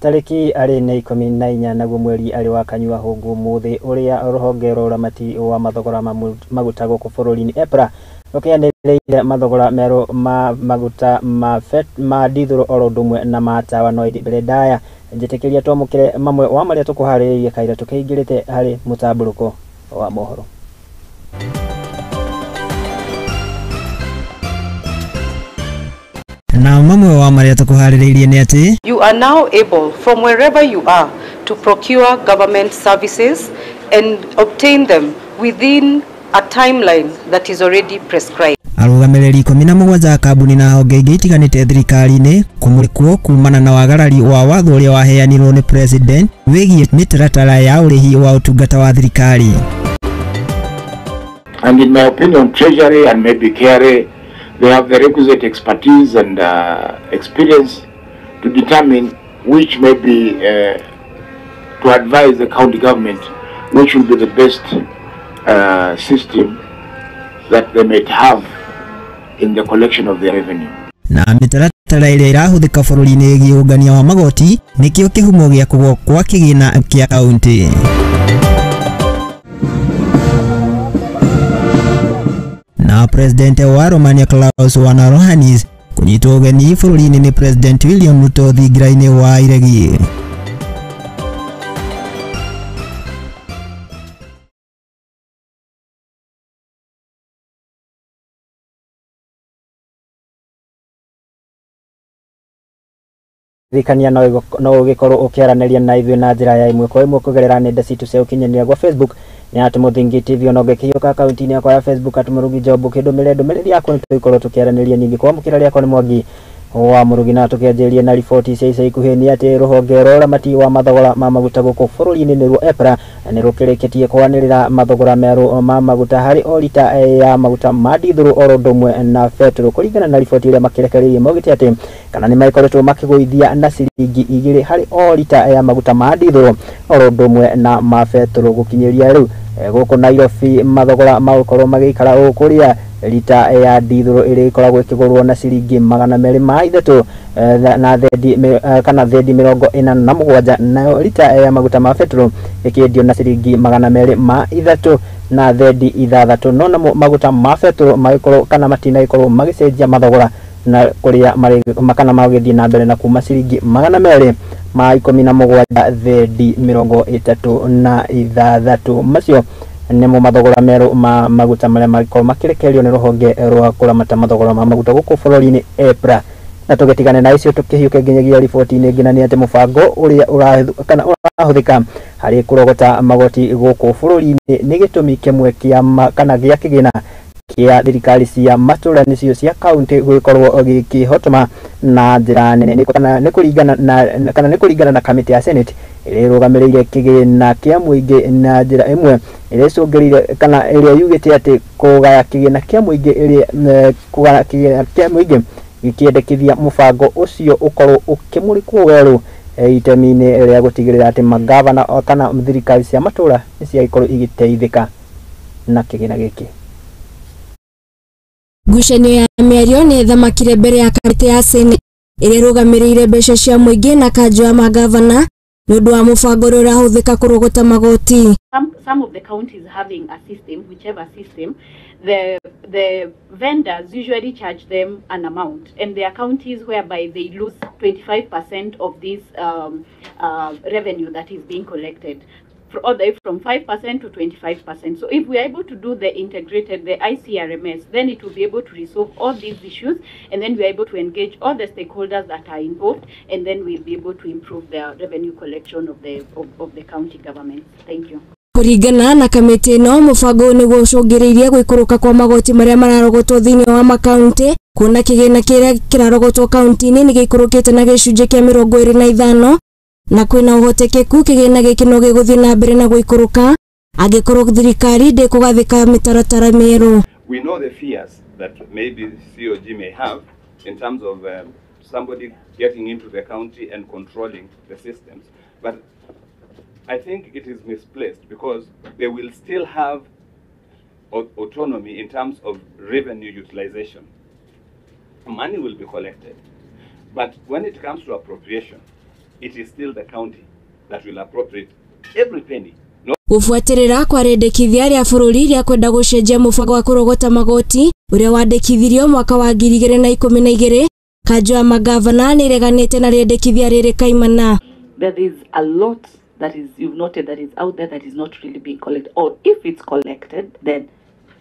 Tarĩki arĩ nĩ 14 naguo mweri arĩ wa kanyua hũngũ mũthĩ ũrĩa rũhonge rwa ũramati wa mathogora ma maguta gũkũ bũrũri-inĩ EPRA rũkĩanĩrĩire mathogora merũ ma maguta ma ndithũrũ oro ũndũ ũmwe na ma tawa. No mbere ndaya njĩtĩkĩria twamũkĩre mamwe wa marĩa tũkũharĩrĩirie kaira tũkĩingĩrĩte harĩ mũtambũrũko wa mohoro. Na mamwe wa marĩa tũkũharĩrĩirie nĩ atĩ you are now able from wherever you are to procure government services and obtain them within a timeline that is already prescribed. Arũgamĩrĩri 17 a kambuni na honge ingĩ itiganĩte thirikari-inĩ kũmũrĩkwo kumana na wagarari wa watho ũrĩa waheanirwo nĩ president wĩgiĩ mĩtaratara ya ũrĩhi wa ũtungata wa thirikari. And in my opinion, Treasury and maybe KRA, they have the requisite expertise and experience to determine which may be to advise the county government which will be the best system that they might have in the collection of their revenue. Na mĩtaratara ĩrĩa ĩrahũthĩka bũrũri-inĩ ĩgiĩ ũngania wa magoti nĩkĩo kĩhumo gĩa kũgwa kwa kĩgĩna kĩa kaunti. Na President wa Romania Klaus Ioana Iohannis kunyitwo ũgeni bũrũri-inĩ nĩ President William Ruto thingira-inĩ wa Iregi. Ririkania no ũgĩkorwo ũkĩaranĩria na ithuĩ na njĩra ya ĩmwe kwa ĩmwe kũgerera nenda citũ cia ũkinyanĩria gwa Facebook nĩ at Muthingi TV, ona ũngĩkĩhiũka akaunti-inĩ yakwa ya Facebook at Murugi Job ũkĩndũmĩre ndũmĩrĩri yaku nĩ tũgũkorwo tũkĩaranĩria. Nyingĩ kwamũkĩra rĩakwa nĩ Mwangi wa Murugi. Na tũkĩanjĩrĩria na riboti cia ica ikuhĩ nĩ atĩ rũhonge rwa ũramati wa mathogora ma maguta gũkũ bũrũri-inĩ nĩruo EPRA nĩ rũkĩrĩkĩtie kwanĩrĩra mathogora merũ ma maguta harĩ o rita ya maguta ma ndithũrũ oro ũndũ ũmwe na betũrũ. Kũringana na riboti ĩrĩa makĩrekereirie maugĩte atĩ kana nĩ magĩkoretwo makĩgũithia na ciringi 2 harĩ o rita ya maguta ma ndithũrũ oro ũndũ ũmwe na ma betũrũ. Gũkinyĩria rĩu gũkũ Nairobi mathogora magũkorwo magĩikara ũũ kũrĩa rita ya ndithũrũ ĩrĩa ĩkoragwo ĩkĩgũrwo na ciringi 203 na thendi kana thendi 47, nayo rita ya maguta ma betũrũ ĩkĩendio na ciringi 203 na thendi 6. No namo maguta ma betũrũ magĩkorwo kana matinagĩkorwo magĩcenjia mathogora na kũrĩa kana magĩthiĩ na mbere na kuma ciringi 217 thendi 36. Macio nĩmo mathogora merũ ma maguta marĩa magĩkorwo makĩrekererio nĩ rũhonge rwa kũramata mathogora ma maguta gũkũ bũrũri-inĩ EPRA. Na tũgĩtigane na icio tũkĩhiũke nginyagia riboti-inĩ ĩngĩ, na nĩ atĩ mũbango ũrĩa ũrahũthĩka harĩ kũrogota magoti gũkũ bũrũri-inĩ nĩ gĩtũmi kĩmwe kĩa kana gĩa kĩgĩna kĩa thirikari cia matũra nĩcio cia kaunti gũgĩkorwo gĩkĩhotoma na njĩra nene kana nĩ kũringana na kamĩtĩ ya Senate ĩrĩa ĩrũgamĩrĩire kĩgĩna kĩa mũingĩ na njĩra ĩmwe ĩrĩa ĩcũngĩrĩire kana ĩrĩa yugĩte atĩ kũgaya kĩgĩna kĩa mũingĩ ĩrĩa kũgaya kĩgĩna kĩa mũingĩ gĩkĩendekithia mũbango ũcio ũkorwo ũkĩmũrĩkwo werũ itemi-inĩ rĩa gũtigĩrĩra atĩ magavana kana thirikari cia matũra nĩ ciagĩkorwo igĩteithĩka na kĩgĩna gĩkĩ. Ngucanio ya mĩario nĩ ĩthamakire mbere ya kamĩtĩ ya Senate ĩrĩa ĩrũgamĩrĩire mbeca cia mũingĩ na kanjũ ya magavana nĩ ũndũ wa mũbango ũrĩa ũrahũthĩka kũrogota magoti. Some of the counties having a system, whichever system, the vendors usually charge them an amount, and there are counties whereby they lose 25% of this revenue that is being collected, all the way from 5% to 25%. So if we are able to do the integrated, the ICRMS, then it will be able to resolve all these issues, and then we are able to engage all the stakeholders that are involved, and then we'll be able to improve the revenue collection of the county governments. Thank you. Kũringana na kamĩtĩ ĩno, mũbango nĩguo ũcũngĩrĩirie gũikũrũka kwa magoti marĩa mararogotwo thĩinĩ wa makaunti, kuona kĩgĩna kĩrĩa kĩrarogotwo kaunti-inĩ nĩ gĩikũrũkĩte na gĩcunjĩ kĩa 25, na kwĩna ũhotekeku kĩgĩna gĩkĩ no gĩgũthiĩ na mbere na gũikũrũka angĩkorwo thirikari ndĩkũgathĩka mĩtaratara mĩerũ. We know the fears that maybe COG may have in terms of somebody getting into the county and controlling the systems, but I think it is misplaced because they will still have autonomy in terms of revenue utilization. Money will be collected, but when it comes to appropriation, It is still the county that will appropriate every penny. Gũbuatĩrĩra kwa rĩendekithia rĩa bũrũri rĩa kwenda gũcenjia mũbango wa kũrogota magoti ũrĩa wandĩkithirio mwaka wa 2012 kanjũ ya magavana nĩĩreganĩte na rĩendekithia rĩrĩ kaimana. There is a lot that is, you've noted, that is out there that is not really being collected, or if it's collected then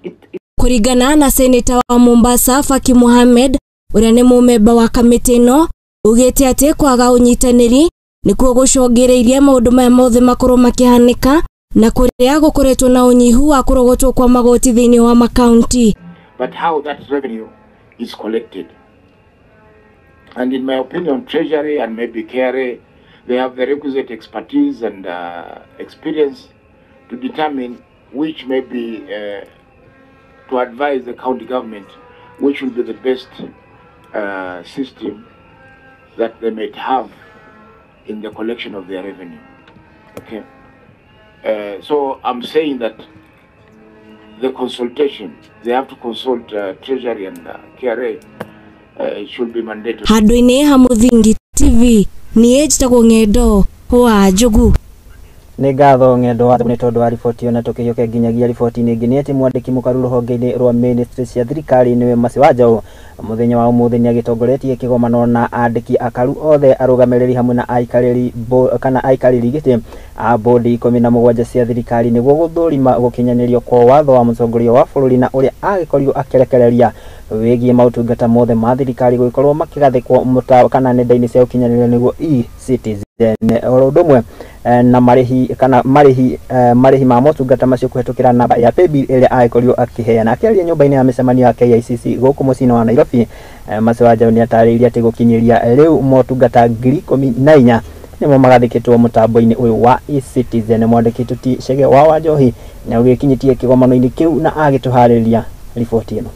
it Kũringana na seneta wa Mombasa Faki Mohamed ũrĩa nĩ mũmemba wa kamĩtĩ ĩno ugĩte atĩ kwaga ũnyitanĩri nĩkuo gũcũngĩrĩirie maũndũ maya mothe makorwo makĩhanĩka na kũrĩa gũkoretwo na ũnyihu wa kũrogotwo kwa magoti thĩinĩ wa makaunti. But how that revenue is collected. And in my opinion, Treasury and maybe KRA, they have the requisite expertise and experience to determine which may be, to advise the county government which will be the best system that they might have in the collection of their revenue. Okay. So I'm saying that the consultation, they have to consult Treasury and KRA, it should be mandated. Handũ-inĩ ha Mũthingi TV niĩ njĩtagwo Ng'endo wa Njogu. Nĩ ngatho Ng'endo wa nĩ tondũ wa riboti ĩyo, na tũkĩhiũke nginyagia riboti-inĩ ĩngĩ nĩ atĩ mwandĩki mũkaru rũhonge-inĩ rwa ministry cia thirikari nĩwe Mercy Wanjaũ mũthenya wa ũmũthĩ nĩ agĩtongoretie kĩgomano na andĩki akaru othe arũgamĩrĩri hamwe na aikarĩri kana aikarĩri gĩtĩ a bodi 17 cia thirikari nĩguo gũthũrima gũkinyanĩrio kwa watho wa mũtongoria wa bũrũri na ũrĩa agĩkorirwo akĩrekereria wĩgiĩ maũtungata mothe ma thirikari gũgĩkorwo makĩgathĩkwo mũta kana nenda-inĩ cia ũkinyanĩria nĩguo e-Citizen oro ũndũ ũmwe na marĩhi kana marĩhi marĩhi ma motungata macio kũhetũkĩra namba ya paybill ĩrĩa agĩkorirwo akĩheana. Akĩaria nyũmba-inĩ ya mĩcemanio ya KICC gũkũ mũciĩ-inĩ wa Nairobi, Mercy Wanjaũ nĩatarĩirie atĩ gũkinyĩria rĩu motungata 14,000 nĩmo magathĩkĩtwo mũtambo-inĩ ũyũ wa e-Citizen. Mwandĩki Tuti Chege wa Wanjohi nĩ ũgĩkinyĩtie kĩgomano-inĩ kĩu na agĩtũharĩria riboti ĩno.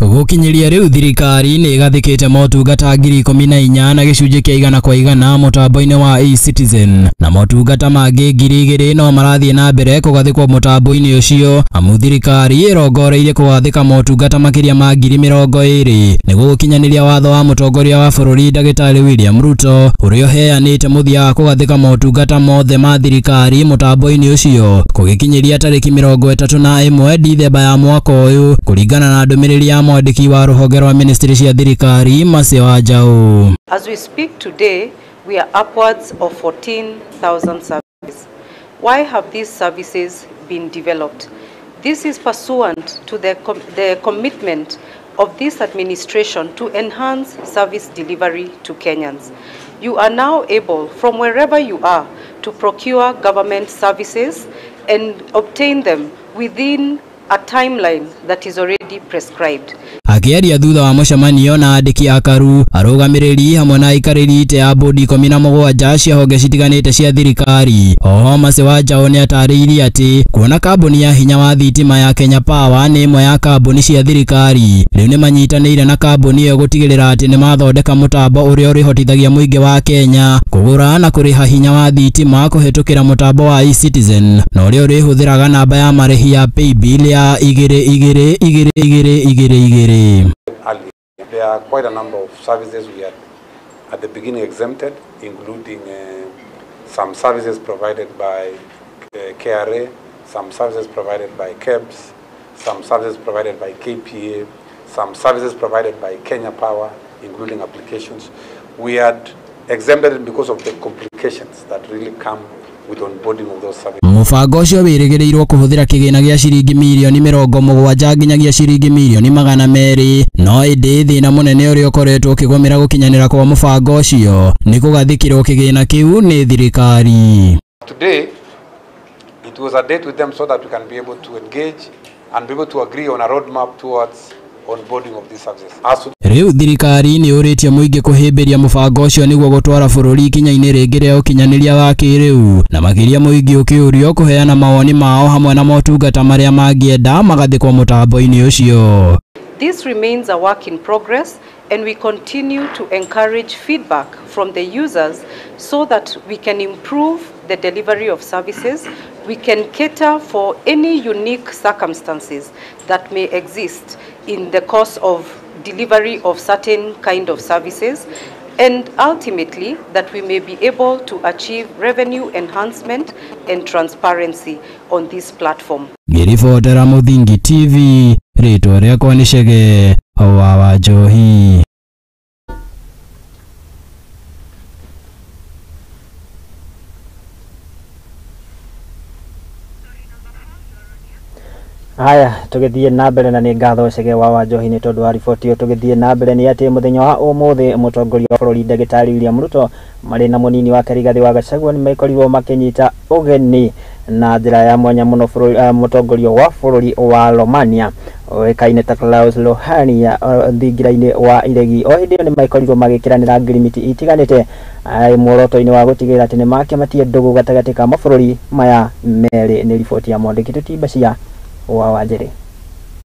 Gũkinyĩria rĩu thirikari nĩ ĩgathĩkĩte motungata 14,000 na gĩcunjĩ kĩa 100 kwa 100 mũtambo-inĩ wa e-Citizen na motungata mangĩ 2,000 no marathiĩ na mbere kũgathĩkwo mũtambo-inĩ ũcio amu thirikari ĩrongoreirie kũgathĩka motungata makĩria ma 20,000 nĩguo gũkinyanĩria watho wa mũtongoria wa bũrũri Ndagĩtarĩ William Ruto ũrĩa ũheanĩte mũthia wa kũgathĩka motungata mothe ma thirikari mũtambo-inĩ ũcio kũgĩkinyĩria tarĩki 31 Dithemba ya mwaka ũyũ kũringana na ndũmĩrĩri ya mwandĩki wa rũhonge rwa ministry cia thirikari Mercy Wanjaũ. As we speak today, we are upwards of 14,000 services. Why have these services been developed? This is pursuant to the commitment of this administration to enhance service delivery to Kenyans. You are now able, from wherever you are, to procure government services and obtain them within a timeline that is already prescribed. Akĩaria thutha wa mũcemanio na andĩki akaru arũgamĩrĩri hamwe na aikarĩri itĩ a bodi 17 cia honge citiganĩte cia thirikari. Oho Mercy Wanjaũ nĩatarĩirie atĩ kuona kambuni ya hinya wa thitima ya Kenya Power nĩ ĩmwe ya kambuni cia thirikari rĩu nĩmanyitanĩire na kambuni ĩyo gũtigĩrĩra atĩ nĩmathondeka mũtambo ũrĩa ũrĩhotithagia mũingĩ wa Kenya kũgũra na kũrĩha hinya wa thitima kũhetũkĩra mũtambo wa e-Citizen na ũrĩa ũrĩhũthĩraga namba ya marĩhi ya paybill ya 22 22 22. There are quite a number of services we had at the beginning exempted, including some services provided by KRA, some services provided by KEBS, some services provided by KPA, some services provided by Kenya Power, including applications. We had exempted it because of the complications that really come with onboarding of those services. Mũbango ũcio wĩrĩgĩrĩirwo kũhũthĩra kĩgĩna gĩa ciringi mirioni 70 nginyagia ciringi mirioni 200 no ĩndĩ thĩna mũnene ũrĩa ũkoretwo ũkĩgũmĩra gũkinyanĩra kwa mũbango ũcio nĩ kũgathĩkĩrwo kĩgĩna kĩu nĩ thirikari. Today it was a date with them so that we can be able to engage and be able to agree on a roadmap towards onboarding of these services. Rĩu thirikari nĩ ũrĩtie mũingĩ kũhĩmbĩria mũbango ũcio nĩguo gũtwara bũrũri ikinya-inĩ rĩngĩ rĩa ũkinyanĩria wa kĩrĩu na makĩria mũingĩ ũkĩũrio kũheana mawoni mao hamwe na motungata marĩa mangĩenda magathĩkwo mũtambo-inĩ ũcio. This remains a work in progress and we continue to encourage feedback from the users so that we can improve the delivery of services, we can cater for any unique circumstances that may exist in the course of delivery of certain kind of services, and ultimately that we may be able to achieve revenue enhancement and transparency on this platform. Ngĩribotera Mũthingi TV, rĩtwa rĩakwa nĩ Chege wa Wanjohi. Haya, tũgĩthiĩ na mbere na nĩ ngatho Chege wa Wanjohi nĩ tondũ wa riboti ĩyo. Tũgĩthiĩ na mbere nĩ atĩ mũthenya wa ũmũthĩ mũtongoria wa bũrũri ndagĩtarĩ William Ruto marĩ na mũnini wake Rigathĩ wa Gachagua nĩ makorirwo makĩnyita ũgeni na njĩra ya mwanya mũno mũtongoria wa bũrũri wa Romania ũĩkaine ta Klaus Iohannis thingira-inĩ wa iregi. O hĩndĩ ĩyo nĩ makorirwo magĩkĩranĩra ngirimiti itiganĩte muoroto-inĩ wa gũtigĩrĩra atĩ nĩ makĩamatia ndũgũ gatagatĩ ka mabũrũri maya merĩ. Nĩ riboti ya mwandĩki Tũtimba wa Wanjĩrĩ.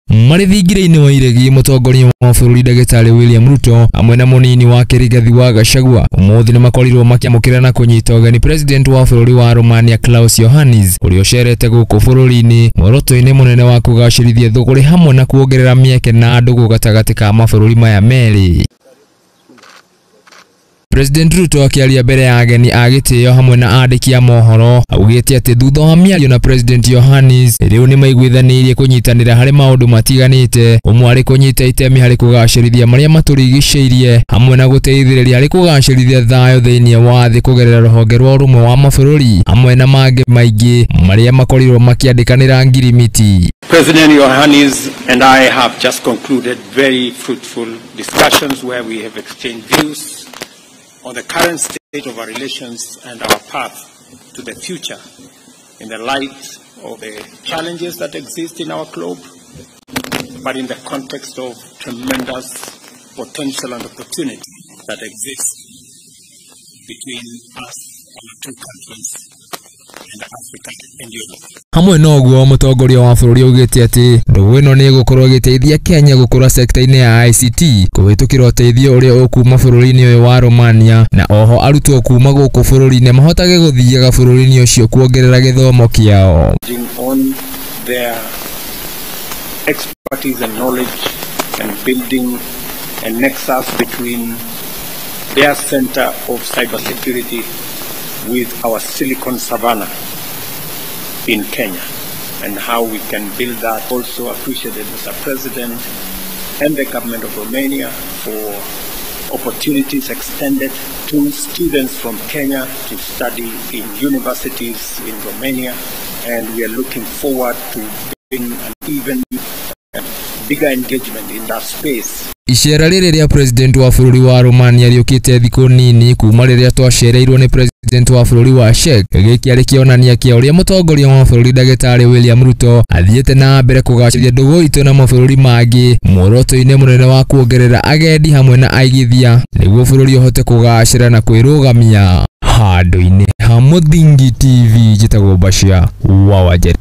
Marĩ thingira-inĩ wa iregi, mũtongoria wa bũrũri ndagĩtarĩ William Ruto hamwe na mũnini wake Rigathi wa Gachagua ũmũthĩ nĩ makorirwo makĩamũkĩra na kũnyita ũgeni president wa bũrũri wa Romania Klaus Iohannis ũrĩa ũcerete gũkũ bũrũri-inĩ muoroto-inĩ mũnene wa kũgacĩrithia thũgũrĩ hamwe na kuongerera mĩeke na ndũgũ gatagatĩ ka mabũrũri maya merĩ. President Ruto akĩaria mbere ya ageni a gĩtĩo hamwe na andĩki a mohoro augĩte atĩ thutha wa mĩario na President Iohannis rĩu nĩ maiguithanĩirie kũnyitanĩra harĩ maũndũ matiganĩte, ũmwe arĩ kũnyita itemi harĩ kũgacĩrithia marĩa matũrigicĩirie hamwe na gũteithĩrĩria harĩ kũgacĩrithia thayũ thĩinĩ wa thĩ kũgerera rũhonge rwa ũrũmwe wa mabũrũri hamwe na mangĩ maingĩ marĩa makorirwo makĩandĩkanĩra ngirimiti. President Iohannis and I have just concluded very fruitful discussions where we have exchanged views on the current state of our relations and our path to the future in the light of the challenges that exist in our globe, but in the context of tremendous potential and opportunity that exists between us, our two countries, and Africa and Europe. Hamwe na ũguo mũtongoria wa bũrũri augĩte atĩ ndũgũ ĩno nĩ ĩgũkorwo ĩgĩteithia Kenya gũkũra sekta-inĩ ya ICT kũhĩtũkĩra ũteithio ũrĩa ũkuma bũrũri-inĩ ũyũ wa Romania, na oho arutwo kuma gũkũ bũrũri-inĩ mahotage gũthiaga bũrũri-inĩ ũcio kuongerera gĩthomo kĩao. On their expertise and knowledge and building a nexus between their center of cybersecurity with our Silicon Savannah in Kenya, and how we can build that. Also appreciated Mr. President and the government of Romania for opportunities extended to students from Kenya to study in universities in Romania, and we are looking forward to building an even bigger engagement in that space. Icera rĩrĩ rĩa president wa bũrũri wa Romania rĩũkĩte thikũ nini kuma rĩrĩa twacereirwo nĩ president wa bũrũri wa Czech. Gĩkĩ arĩ kĩonania kĩa ũrĩa mũtongoria wa bũrũri ndagĩtarĩ William Ruto athiĩte na mbere kũgacĩria ndũgũ itũ na mabũrũri mangĩ muoroto-inĩ mũnene wa kuongerera agendi hamwe na aigithia nĩguo bũrũri ũhote kũgacĩra na kwĩrũgamia. Handũ-inĩ ha Mũthingi TV, njĩtagwo Bashir wa Wanjĩrĩ.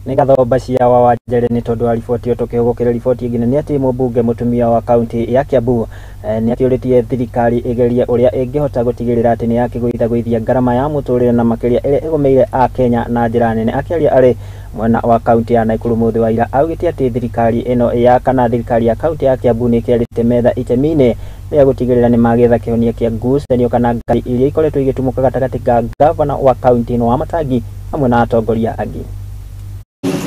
Nĩ ngatho Bashir wa Wanjĩrĩ nĩ tondũ wa riboti ĩyo. Tũkĩhũgũkĩra riboti ĩngĩ nĩ atĩ mũmbunge mũtumia wa kaunti ya Kiambu nĩ akĩũrĩtie thirikari ĩgerie ũrĩa ĩngĩhota gũtigĩrĩra atĩ nĩ yakĩgũithagũithia ngarama ya mũtũrĩre na makĩria ĩrĩa ĩgũmĩire a Kenya na njĩra nene. Akĩaria arĩ mwena wa kaunti ya Nakuru mũthĩ wa ira augĩte atĩ thirikari ĩno ya kana thirikari ya kaunti ya Kiambu nĩ ĩkĩarĩte metha itemi-inĩ rĩa gũtigĩrĩra nĩ magĩetha kĩhonia kĩa ngucanio kana ngari iria ikoretwo igĩtumũka gatagatĩ ka gavana wa kaunti ĩno wa Matangi hamwe na atongoria angĩ.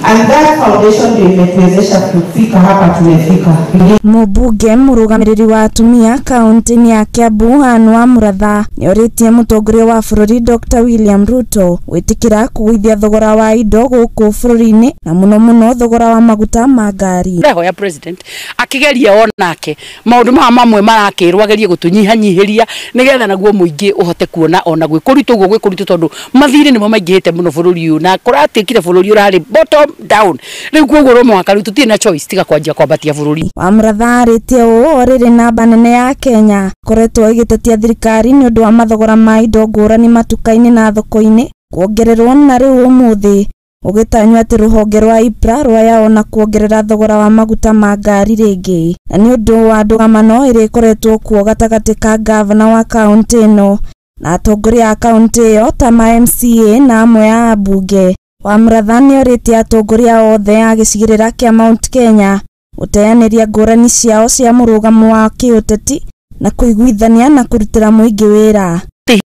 And that foundation ndio imetuwezesha kufika hapa tumefika. Mũmbunge mũrũgamĩrĩri wa atumia kaunti-inĩ ya Kiambu Anne Wamuratha nĩorĩtie mũtongoria wa bũrũri Dr. William Ruto gwĩtĩkĩra kũgũithia thogora wa indo gũkũ bũrũri-inĩ na mũno mũno thogora wa maguta ma ngari. Ndahoya president akigeria onake maũndũ maya mamwe marakĩrwo agerie gũtũnyihanyihĩria nĩgetha naguo mũingĩ ũhote kuona ona gwĩkũritũ ũguo gwĩkũritũ tondũ mathirĩ nĩmo maingĩhĩte mũno bũrũri ũyũ na kũratuĩkire bũrũri ũrarĩ bottom down. Rĩu koguo no mũhaka rĩu tũtirĩ na choice tiga kwanjia kwambatia bũrũri. Wamuratha arĩtie ũũ rĩrĩ namba nene ya Kenya koretwo ĩgĩtetia thirikari nĩ ũndũ wa mathogora ma indo ngũrani matuka-inĩ na thoko-inĩ kuongererwo na rĩu ũmũthĩ ũgĩtanywo atĩ rũhonge rwa IPRA rwaya ona kuongerera thogora wa maguta ma ngari rĩngĩ na nĩ ũndũ wa ndũgamano ĩrĩa ĩkoretwo kuo gatagatĩ ka gavana wa kaunti ĩno na atongoria a kaunti ĩyo ta ma MCA na amwe a ambunge. Wamuratha nĩorĩtie atongoria othe a gĩcigĩrĩra kĩa Mount Kenya Gũteanĩria ngũrani ciao cia mũrũgamo wa kĩũteti na kũiguithania na kũrutĩra mũingĩ wĩra.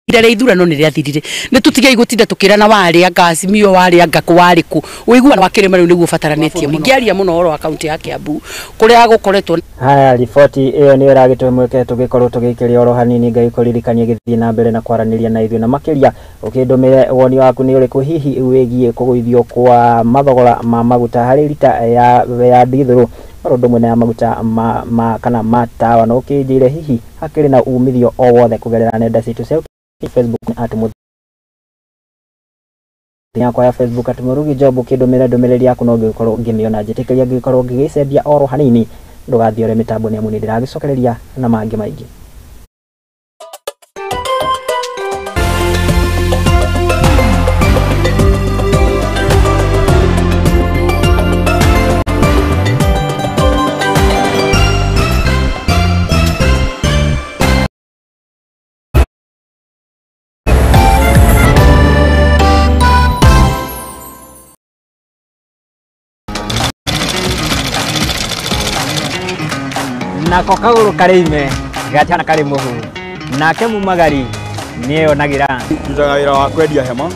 Ihinda rĩa ithurano nĩ rĩathirire, nĩ tũtigei gũtinda tũkĩrana warĩ anga Azimio warĩ anga kũ warĩ kũ. Ũiguano wa kĩrĩma rĩu nĩguo ũbataranĩtie mũno. Ingĩaria mũno ũhoro wa kaunti ya Kiambu kũrĩa gũkoretwo. Haya, riboti ĩyo nĩyo ĩragĩtũhe mweke tũgĩkorwo tũgĩikĩria oro hanini. Ngai kũririkania gĩthiĩ na mbere na kwaranĩria na ithuĩ, na makĩria ũkĩndũmĩre woni waku nĩ ũrĩkũ hihi wĩgiĩ kũgũithio kwa mathogora ma maguta harĩ rita ya ndithũrũ oro ũndũ ũmwe na ya maguta ma kana matawa, na ũkĩnjĩre hihi hakĩrĩ na umithio o wothe kũgerera nenda citũ cia Facebook at yakwa ya Facebook at Murugi Job. Ũkĩndũmĩra ndũmĩrĩri yaku no ngĩkorwo ngĩmĩona, njĩtĩkĩria ngĩkorwo ngĩgĩcembia oro hanini, ndũgathiore mĩtambo nĩ amu nĩ ndĩragĩcokereria na mangĩ maingĩ. Nako kagũrũ karĩ ime gatiana karĩ mũhu, nake mumagari nĩeyonagĩra. Ndutaga wĩra wa kwendia hema,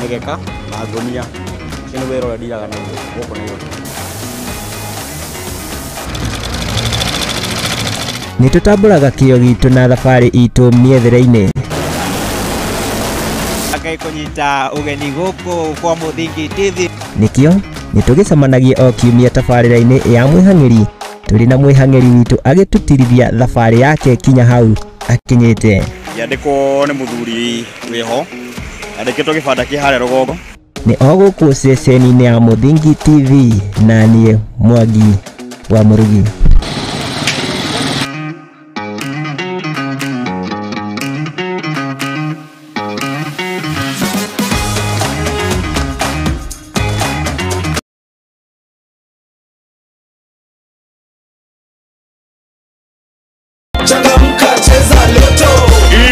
mĩgeka na ngũnia. Ũcio nĩ wĩra ũrĩa ndiraga naguo gũkũ Nairobi. Nĩ tũtambũraga kĩo gitũ na thabarĩ itũ mĩethere-inĩ. Ngai kũnyita ũgeni gũkũ kwa Mũthingi TV. Nĩkĩo nĩ tũgĩcemanagia o kiumia tabarĩra-inĩ ya mwĩhang'ĩri, tũrĩ na mwĩhang'ĩri witũ agĩtũtirithia thabarĩ yake kinya hau akinyĩte. Yandĩkwo nĩ mũthuri wĩho, yandĩkĩtwo gĩbanda kĩ harĩa rũgongo. Nĩ o gũkũ ceceni-inĩ ya Mũthingi TV, na niĩ Mwangi wa Mũrugi.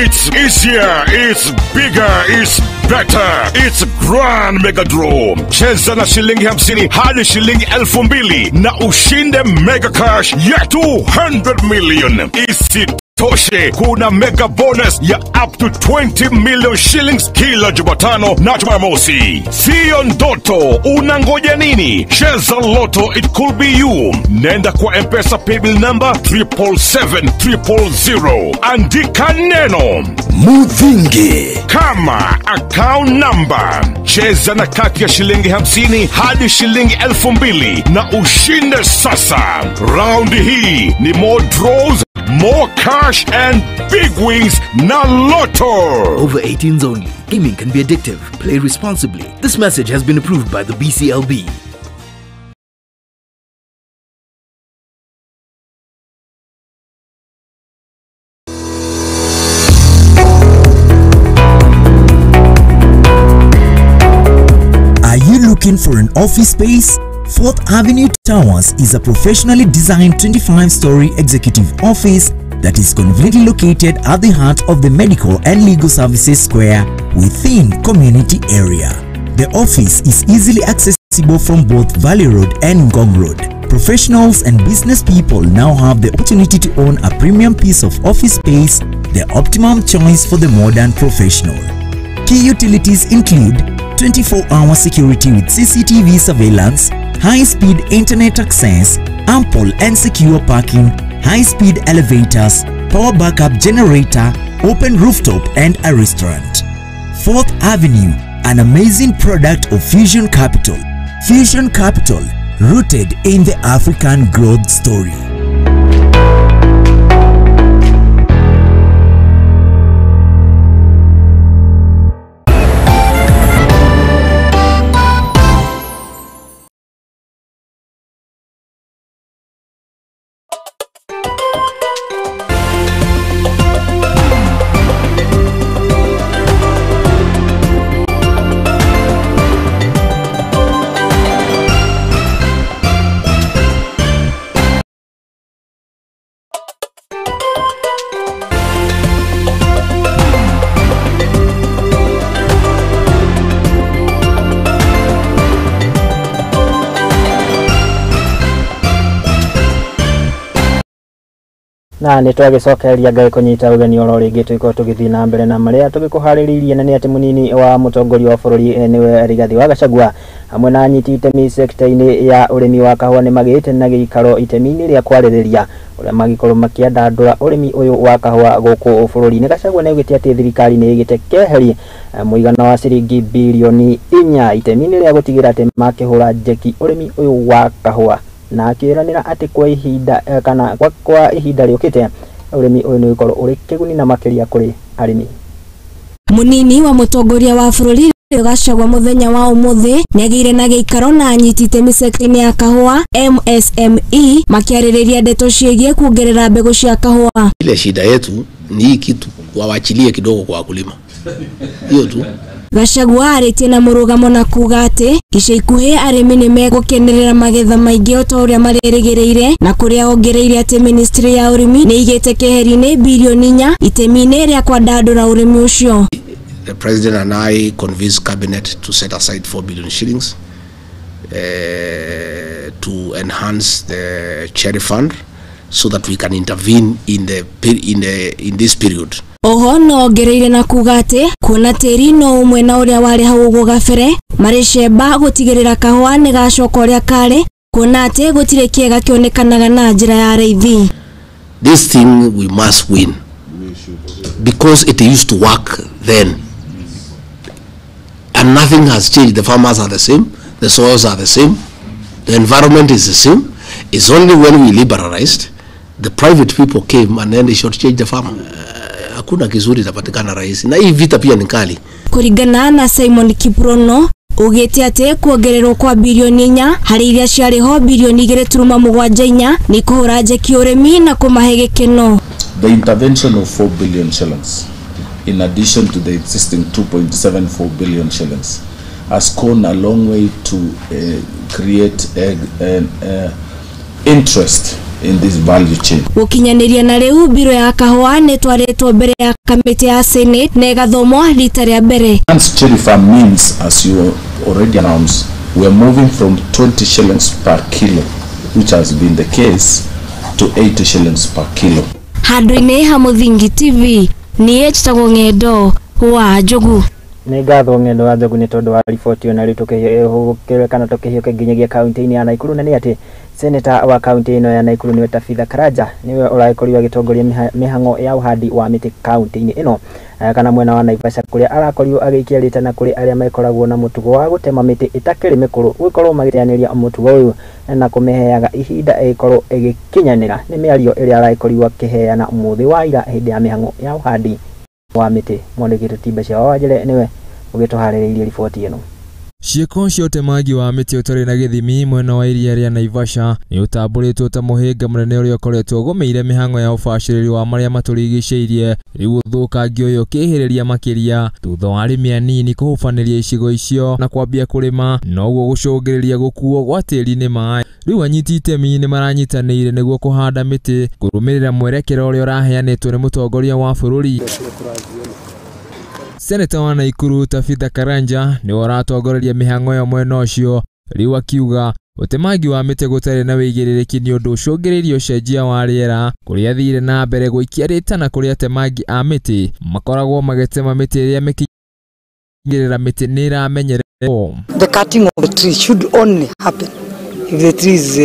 It's easier, it's bigger, it's better, it's Grand Mega Draw. Cheza na shilingi 50 hadi shilingi 2000 na ushinde mega cash ya 200 million. Isitoshe, kuna mega bonus ya up to 20 million shillings kila Jumatano na Jumamosi. Sio ndoto, unangoja nini? Cheza Lotto, it could be you. Nenda kwa M-Pesa paybill number 777 000. Andika neno Muthingi kama account number. Cheza na kati ya shilingi 50 hadi shilingi 2000 na ushinde sasa. Round hii ni more draws, more cash and big wins na Lotto. Over 18s only. Gaming can be addictive. Play responsibly. This message has been approved by the BCLB. Are you looking for an office space? 4th Avenue Towers is a professionally designed 25-story executive office that is conveniently located at the heart of the Medical and Legal Services Square within community area. The office is easily accessible from both Valley Road and Ngong Road. Professionals and business people now have the opportunity to own a premium piece of office space, the optimum choice for the modern professional. Key utilities include 24-hour security with CCTV surveillance, high-speed internet access, ample and secure parking, high-speed elevators, power backup generator, open rooftop and a restaurant. 4th Avenue, an amazing product of Fusion Capital. Fusion Capital, rooted in the African growth story. Na nĩ twagĩcokeria Ngai kũnyita ũgeni oro rĩngĩ tũgĩkorwo tũgĩthiĩ na mbere na marĩa tũgĩkũharĩrĩirie, na nĩ atĩ mũnini wa mũtongoria wa bũrũri nĩwe Rigathi wa Gachagua hamwe na anyiti itemi sekta-inĩ ya ũrĩmi wa kahũa nĩ magĩte na gĩikaro itemi-inĩ rĩa kwarĩrĩria ũrĩa mangĩkorwo makĩandandũra ũrĩmi ũyũ wa kahũa gũkũ bũrũri-inĩ. Gachagua nĩ augĩte atĩ thirikari nĩ ĩgĩte keheri mũigana wa ciringi birioni 4 itemi-inĩ rĩa gũtigĩra atĩ makĩhũra njeki ũrĩmi ũyũ wa kahũa, na akĩranĩra atĩ kwa ihinda kana kwa ihinda rĩũkĩte ũrĩmi ũyũ nĩ ũgũkorwo ũrĩ kĩguni na makĩria kũrĩ arĩmi. Mũnini wa mũtongoria wa bũrũri Gachagua mũthenya wa ũmũthĩ nĩagĩire na gĩikaro na anyiti itemi sekta-inĩ ya kahũa MSME makĩarĩrĩria ndeto ciĩgiĩ kuongerera mbegũ cia kahũa. Ile shida yetu ni hii kitu wawachilie kidogo kwa wakulima, hiyo tu. Gachagua arĩtie na mũrũgamo na kuga atĩ ica ikuhĩ arĩmi nĩ megũkenerera magetha maingĩ o ta ũrĩa marerĩgĩrĩire, na kũrĩa ongereire atĩ ministry ya ũrĩmi nĩ ĩigĩte keheri-inĩ birioni 4 itemi-inĩ rĩa kwandandũra ũrĩmi ũcio. The president and I convinced cabinet to set aside 4 billion shillings to enhance the cherry fund so that we can intervene in this period. Oho no ongereire na kuga atĩ kuona tĩri no ũmwe na ũrĩa warĩ hau ũguo gabere marĩ cemba gũtigĩrĩra kahũa nĩ gacoka ũrĩa karĩ, kuona atĩ gũtirĩ kĩega kĩonekanaga na njĩra ya raithi. This thing we must win because it used to work then and nothing has changed. The farmers are the same, the soils are the same, the environment is the same. It's only when we liberalized, the private people came and then they shortchanged the farmer. Hakuna kizuri tapatikana rahisi, na hii vita pia ni kali. Kuringana na Simon Kiprono ugite atĩ kuongererwo kwa birioni 4 harĩ iria ciarĩ ho birioni 2.74 nĩ kũhũra njeki ũrĩmi na kũmahe gĩkeno. The intervention of 4 billion shillings in addition to the existing 2.74 billion shillings has gone a long way to create an interest in this value chain. Gũkinyanĩria na rĩu biro ya kahũa nĩ twarĩtwo mbere ya kamĩtĩ ya Senate na ĩgathomwo rita rĩa mbere. Cherry farm means, as you already announced, we are moving from 20 shillings per kilo, which has been the case, to 80 shillings per kilo. Handũ-inĩ ha Mũthingi TV niĩ njĩtagwo Ng'endo wa Njogu. Nĩ ngatho Ng'endo wa Njogu nĩ tondũ wa riboti ĩyo, na rĩu tũkĩhiũke kana tũkĩhiũke nginyagia kaunti-inĩ ya Nakuru, na nĩ atĩ seneta wa kaunti ĩno ya Nakuru nĩwe Tabitha Karanja nĩwe ũragĩkorirwo agĩtongoria mĩhang'o ya ũhandi wa mĩtĩ kaunti-inĩ ĩno kana mwena wa Naivasha, kũrĩa arakorirwo agĩikia rĩtana kũrĩ arĩa makoragwo na mũtugo wa gũtema mĩtĩ ĩtakĩrĩ mĩkũrũ gũkorwo magĩteanĩria mũtugo ũyũ na kũmĩheaga ihinda ĩgĩkorwo ĩgĩkinyanĩra. Nĩ mĩario ĩrĩa aragĩkorirwo akĩheana ũmũthĩ wa ira hĩndĩ ya mĩhang'o ya ũhandi wa mĩtĩ. Mwandĩki Timba cia Wanjere nĩwe ũgĩtũharĩrĩirie riboti ĩno. Ciĩko cia ũtemangi wa mĩtĩ ũtarĩ na gĩthimi mwena wa iria rĩa Naivasha nĩ ũtambũrĩtwo ta mũhĩnga mũnene ũrĩa ũkoretwo ũgũmĩire mĩhang'o ya ũbacĩrĩri wa marĩa matũrigicĩirie. Rĩu ũthũkangia ũyũ ũkĩhĩrĩria makĩria thutha wa arĩmi anini kũhubanĩria icigo icio na kwambia kũrĩma, noguo gũcũngĩrĩria gũkuo gwa tĩri nĩ maĩ. Rĩu anyiti itemi nĩ maranyitanĩire nĩguo kũhanda mĩtĩ kũrũmĩrĩra mwerekera ũrĩa ũraheanĩtwo nĩ mũtongoria wa bũrũri. Seneta wa Nakuru Tabitha Karanja nĩwe ũratongoreria mĩhang'o ya mwena ũcio, rĩu akiuga ũtemangi wa mĩtĩ gũtarĩ na wĩigĩrĩrĩki nĩ ũndũ ũcũngĩrĩirie ũcenjia wa rĩera, kũrĩa thire na mbere gũikia rĩtana kũrĩ atemangi a mĩtĩ makoragwo magĩtema mĩtĩ ĩrĩa mĩkinyĩrĩra mĩtĩ nĩ ĩramenyererwo. The cutting of the tree should only happen if the tree is,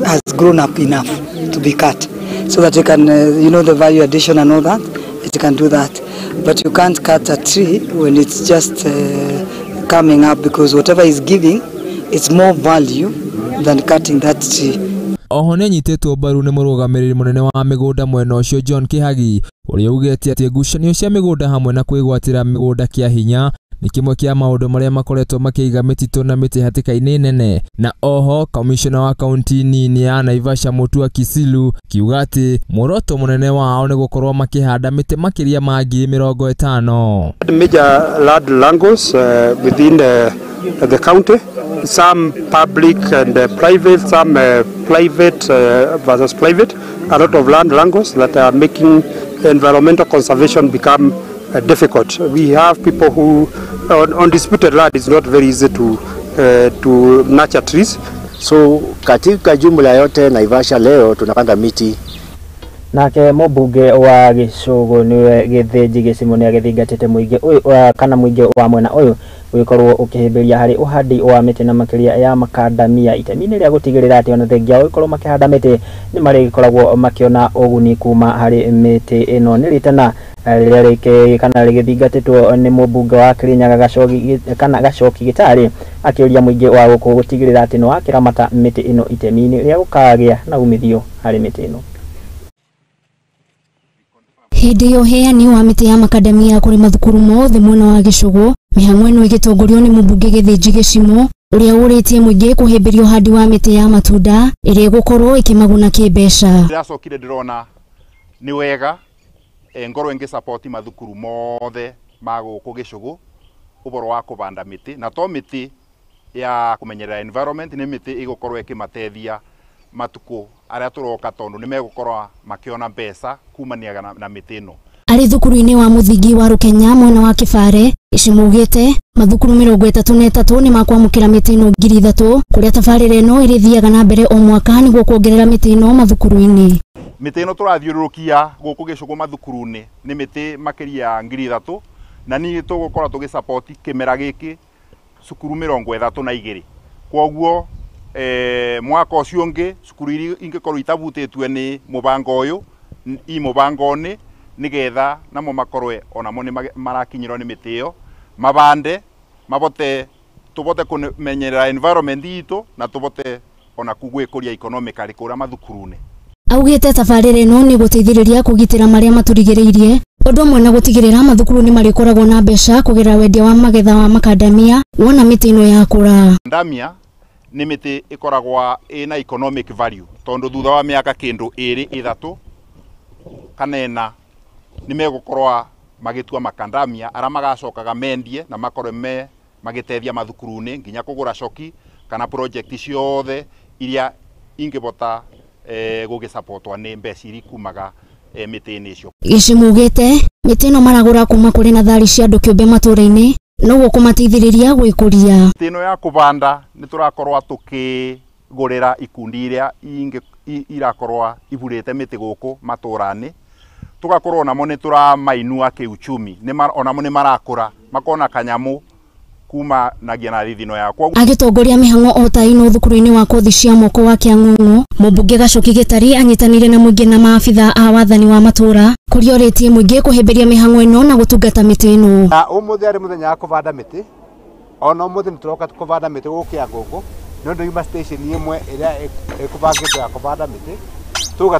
has grown up enough to be cut, so that you can, you know, the value addition and all that, it can do that. But you can't cut a tree when it's just coming up, because whatever is giving, it's more value than cutting that tree. Oho nĩanyitĩtwo mbaru nĩ mũrũgamĩrĩri mũnene wa mĩgũnda mwena ũcio John Kĩhagi, ũrĩa ugĩte atĩ ngucanio cia mĩgũnda hamwe na kwĩgwatĩra mĩgũnda kĩa hinya nĩ kĩmwe kĩa maũndũ marĩa makoretwo makĩiga mĩtitũ na mĩtĩ hatĩka-inĩ nene. Na oho kamishona wa kaunti nini ya Naivasha Mutua Kisilu kiuga atĩ muoroto mũnene wao nĩ gũkorwo makĩhanda mĩtĩ makĩria ma 50,000. Major land wrangles within the county, some public and private, some private versus private, a lot of land wrangles that are making environmental conservation become difficult. We have people who on disputed land it's not very easy to nurture trees. So katika jumla yote Naivasha leo tunapanda miti Nake mũmbunge wa Gĩcũgũ nĩwe Gĩthĩnji Gĩcimo nĩ agĩthingatĩte mũingĩ ũyũ kana mũingĩ wa mwena ũyũ gũgĩkorwo ũkĩhĩmbĩria harĩ ũhandi wa mĩtĩ na makĩria ya makandamia itemi-inĩ rĩa gũtigĩrĩra atĩ ona thengia wa gũkorwo makĩhanda mĩtĩ nĩ marĩgĩkoragwo makĩona ũguni kuma harĩ mĩtĩ ĩno. Nĩ rĩtana rĩrĩa rĩkĩ kana rĩgĩthingatĩtwo nĩ mũmbunge wa Kirinyaga Gacoki kana Gacoki Gĩtarĩ akĩũria mũingĩ wa gũkũ gũtigĩrĩra atĩ nĩ wakĩramata mĩtĩ ĩno itemi-inĩ rĩa gũkagĩa na umithio harĩ mĩtĩ ĩno. Hĩndĩ ya ũheani wa mĩtĩ ya makandamia kũrĩ mathukuru mothe mwena wa Gĩcũgũ, mĩhang'o ĩno ĩgĩtongorio nĩ mũmbunge Gĩthĩnji Gĩcimo ũrĩa ũrĩtie mũingĩ kũhĩmbĩria ũhandi wa mĩtĩ ya matunda ĩrĩa ĩgũkorwo ĩkĩmaguna kĩmbeca. Ndĩracokire ndĩrona nĩ wega ngorwo ngĩ support mathukuru mothe ma gũkũ Gĩcũgũ ũhoro wa kũbanda mĩtĩ, na to mĩtĩ ya kũmenyerera environment, nĩ mĩtĩ ĩgũkorwo ĩkĩmateithia matukũ arĩa tũroka tondũ nĩ megũkorwo makĩona mbeca kumania na mĩtĩ ĩno. Arĩ thukuru-inĩ wa mũthingi wa Rũkenya mwena wa Kĩbare, Gĩcimo augĩte mathukuru 33 nĩ makwamũkĩra mĩtĩ ĩno 3,000 kũrĩa tabarĩra ĩno ĩrĩthiaga na mbere o mwaka nĩguo kuongerera mĩtĩ ĩno mathukuru-inĩ. Mĩtĩ ĩno tũrathiũrũrũkia gũkũ Gĩcũgũ mathukuru-inĩ nĩ mĩtĩ makĩria ya 3,000 na niĩ tũgũkorwo tũgĩ support kĩmera gĩkĩ cukuru 32. Kwoguo mwaka ũcio ũngĩ cukuru iria ingĩkorwo itabutĩtue nĩ mũbango ũyũ i mũbango-inĩ nĩgetha namo makorwe onamo nĩ marakinyĩrwo nĩ mĩtĩ ĩyo mabande mabote tũbote kũmenyerera environment itũ na tũbote ona gwĩkũria economically kũrĩa mathukuru-inĩ. Augĩte tabarĩra ĩno nĩ gũteithĩrĩria kũgitĩra marĩa matũrigĩrĩirie ũndũ ũmwe na gũtigĩrĩra mathukuru nĩ marĩkoragwo na mbeca kũgerera wendia wa magetha wa makandamia wona mĩtĩ ĩno yakũra. Ndamia nĩ mĩtĩ ĩkoragwo ĩna economic value tondũ thutha wa mĩaka kĩndũ 2 3 kana 4 nĩ megũkorwo magĩtua makandamia arĩa magacokaga mendie na makorwe me magĩteithia mathukuru-inĩ nginya kũgũra coki kana project ciothe iria ingĩbota gũgĩsupportwo nĩ mbeca iria ikumaga mĩtĩ-inĩ icio. Gĩcimo augĩte mĩtĩ ĩno maragũra kuma kũrĩ nathari cia andũ kĩũmbe matũũra-inĩ noguo kũmateithĩrĩria gwĩkũria. Mĩtĩ ĩno ya kũbanda nĩ tũrakorwo tũkĩgũrĩra ikundi iria irakorwo iburĩte mĩtĩ gũkũ matũũra-inĩ, tũgakorwo namo nĩ tũramainua kĩuchumi, onamo nĩ marakũra makona kanyamũ kuma nagia na thithino yakwa. Agĩtongoria mĩhang'o o ta ĩno thukuru-inĩ wa kothi cia moko wa Kĩang'ung'u, mũmbunge Gacoki Gĩtarĩ anyitanĩire na mũingĩ na maabitha a wathani wa matũũra kũrĩa orĩtie mũingĩ kũhĩmbĩria mĩhang'o ĩno na gũtungata mĩtĩ ĩno. Na ũmũthĩ arĩ mũthenya wa kũbanda mĩtĩ, ona ũmũthĩ nĩtũroka kũbanda mĩtĩ gũkũ Kĩang'ung'u nĩ ũndũ yuma station ĩmwe ĩrĩa ĩkũbangĩtwo ya kũbanda mĩtĩ tuga